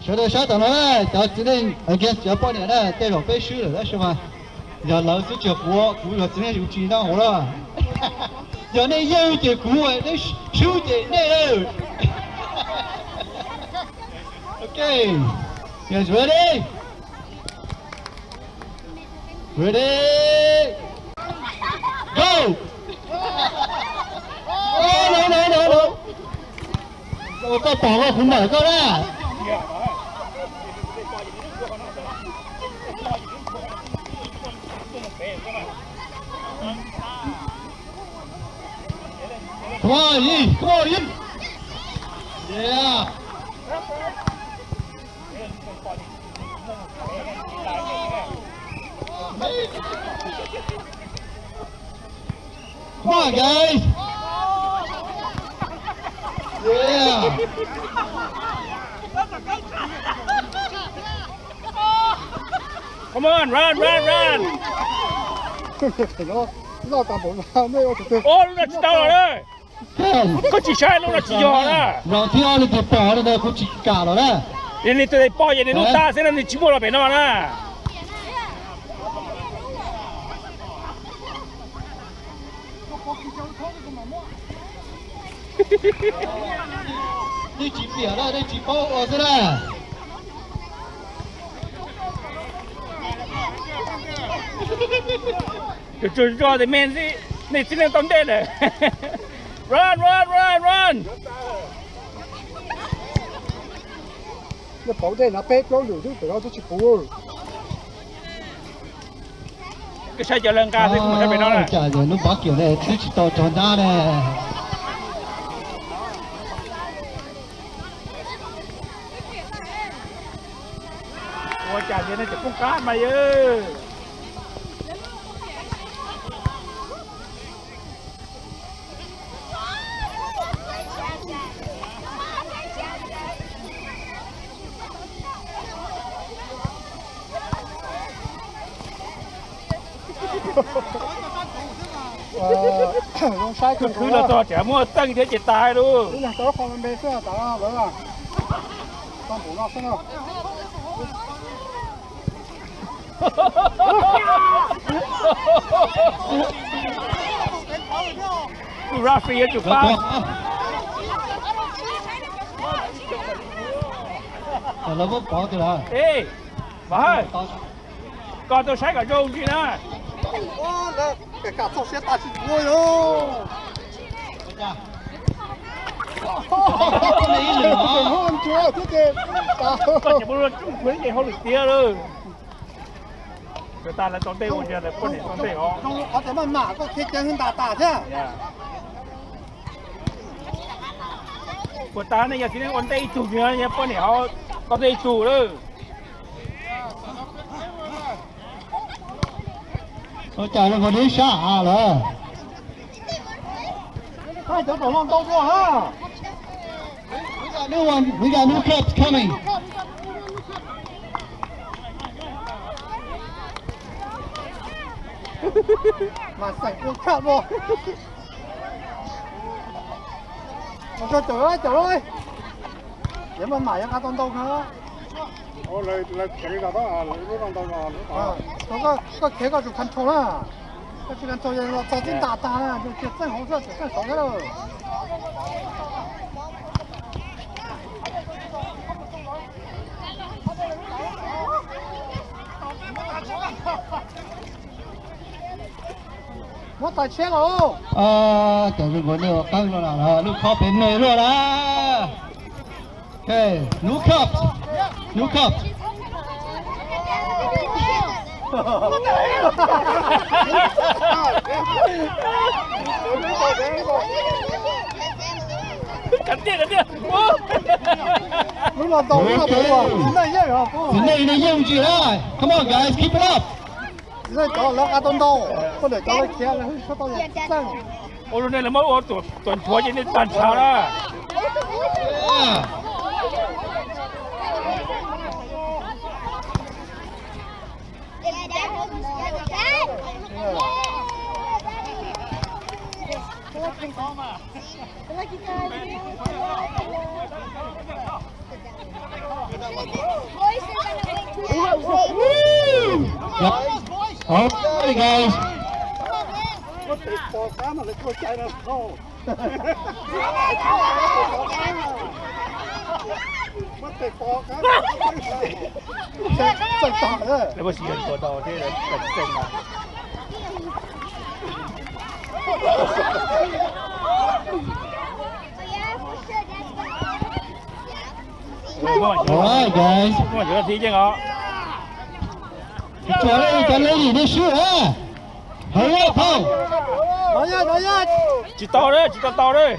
Sawv daws saib tom no na, cov txiv neej against cov poj niam na, tej zaum peb swb lawm tab sis mas yog lawv xwb tsis yog kuv, kuv yog txiv neej kuv tsis nyob hauv lawm. Yog nej yeej ces kuv, nej swb ces nej lawm. Ok, guys ready? Ready? Go! Ua, no, no, no, no. Koj pom koj kuv mam koj na. Come on, Yi. Come on, Yi. Yeah. Come on, guys. Yeah. Come on, run, run, run. Ua, lub no tsis tau lawm na. Koj tsis saib lub no tsis yog na. Round thib ob leej twg pom li ntawd kuv tsis kam los na. Nws tus poj yog nws lub tag xwb no nws tsis muaj los pem no na. Nej tsis piam na, nej tsis paub ua xwb na. Tus tsuag zog tes me ntxi, nej txiv neej tau ntej lawm. Run, run, run, run. Nej pauv dej no peb plaub lwm xwb, pem no twb tsis puv. Koj saib cov lawv nqa xwb, kuv mus saib pem no na. Cas yog lub npab kiam ne twb tsis tau cog ntab ne. Ua cas tias nej tseem poob qab mas yawg. Zoo saib kawg, khwv los txog tsam muaj txeej thiab ces tas lawm. Ib leeg tau qhov npe xwb tas lawm. Tau npaum no xwb no. Tus referee yuav tsum pab. Lawv muab pov tiag lawm. Ej, Vam Hawj, koj tuaj saib kom zoo ntsis na. Kam txog siab tas tsis tuaj yog. Koj tseem muaj lub tsuj khuav ces hauj lwm tiag lawm. Koj tas lawv tau ntej ua cas lawv poj niam tau ntej os. Qhov tias maj mam koj khiav ceev ntas tas thiab. Puas tas nej yog txiv neej ua ntej ib tug, yog poj niam ho tau ntej ib tug lawm. Ua cas zoo nkaus li sab av lawm. Cov tom no ntau dua na. We got new one, we got new cups coming. Mas xeem ua khaj dua. Mus tso caum caum lawm. Yeej maj mam yuav nqa tau ntau kawg. Koj khiav koj tsum control na. Koj tsis control los txog tib ntas tag na, tseem txeej hauv xwb, tseem txeej saud thiab lawm. Muab tais tsheb los. Cov zoo nkaus nej ua qeeb no lawm, lub khob pem me luaj na. Okay, new cup, new cup. Kav tiaj, kav tiaj. Lub no tau, lub no tau, txiv neej yeej, txiv neej yeej ntsis na. Come on guys, keep it up. Txiv neej cov lawv nqa tau ntau, poj niam cov lawv khiav lawv tau yam txeej. Ua rau nej lawv muab ua tuam nthuav ces nej tag ntshav na. Yep. All right, guys. All right, guys. Muaj cov thib yeej os. Cov lady, cov lady, nej swb a. Hurry up, ho. Tsis tau lawm, tsis tau tau lawm.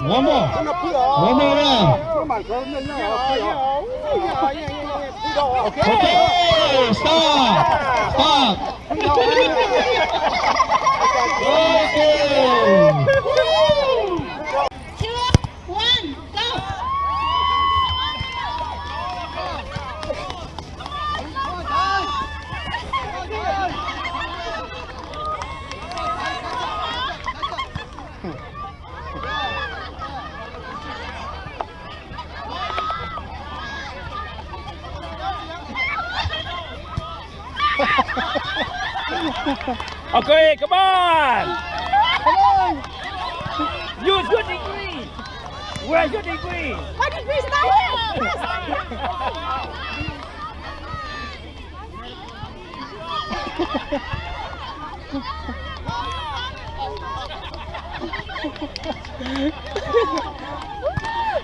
One more. One more round. Okay, stop. Stop. Okay. Two, one, go. Okay, come on. Use your degree. Where's your degree? My degree is not here.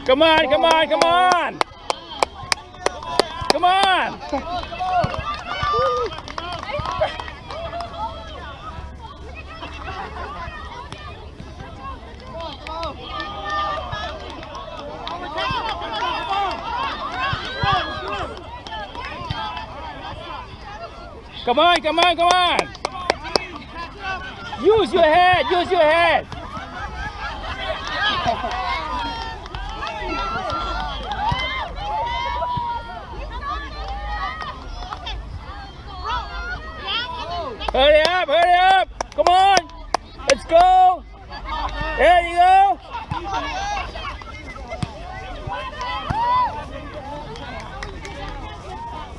Come on, come on, come on. Come on. Come on, come on, come on. Use your head, use your head. Hurry up, hurry up. Come on. Let's go. There you go.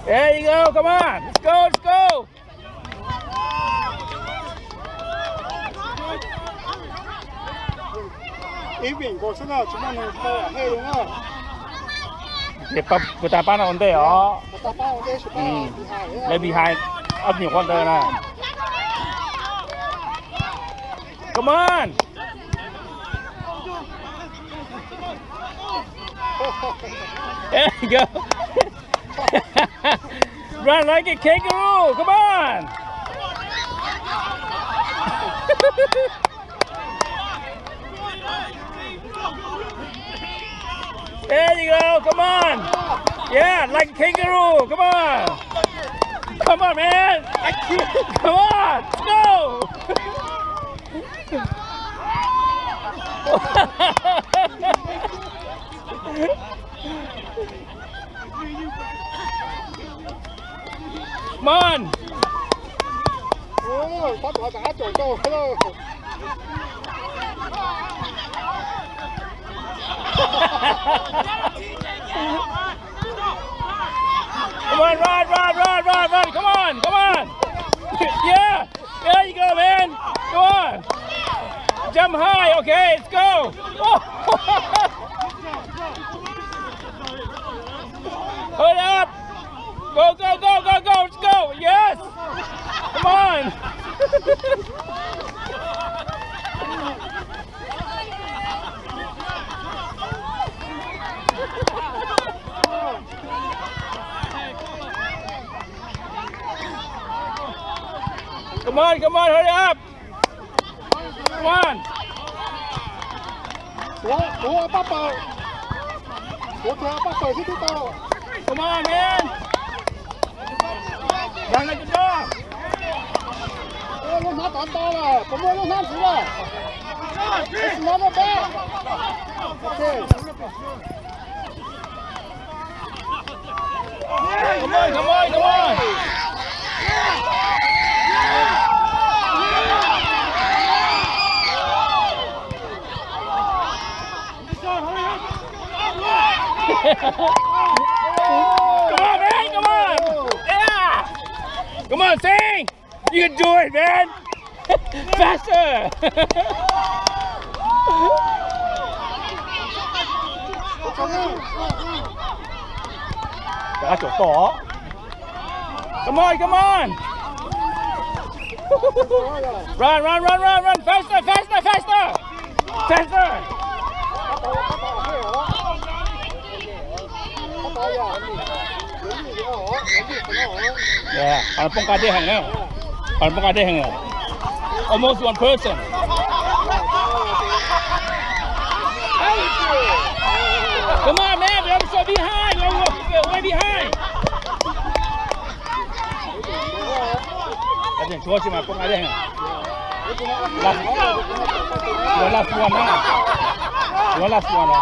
There you go. Come on. Let's go, let's go. Ib vim nkaus xwb no tsis muaj neeg tau hej li na. Ces kuv tab pab no ua ntej os. Left behind, ob nyuag qhov ntawd na. Come on. There you go. Run like a kangaroo. Come on. There you go. Come on. Yeah, like a kangaroo. Come on. Come on, man. Come on. Let's go. Come on. Come on, run, run, run, run, run. Come on, come on. Yeah. There you go, man. Come on. Jump high. Okay, let's go. Hurry up. Go, go, go, go, go. Let's go. Yes. Come on. Come on, come on, hurry up. Come on. Ua, ua pab paws. Ua kiag pab paws xwb twb tau. Come on, man. Dale, good job. Ua lub hnab tod ntau lawm, puas muaj lub hnab ntxiv lawm? Hnab no peb. Ok. Come on, come on, come on. Come on, man, come on. Yeah. Come on, Sing. You can do it, man. Faster. Rov qab caum tod. Come on, come on. Run, run, run, run, run. Faster, faster, faster. Faster. Yeah, qhov no poob qab deb heev na. Qhov no poob qab deb heev. Almost one person. Come on, man, we are so behind. We are way behind. Qab deb, tshuav tsis mas poob qab deb heev. Last, last one na. Last one na.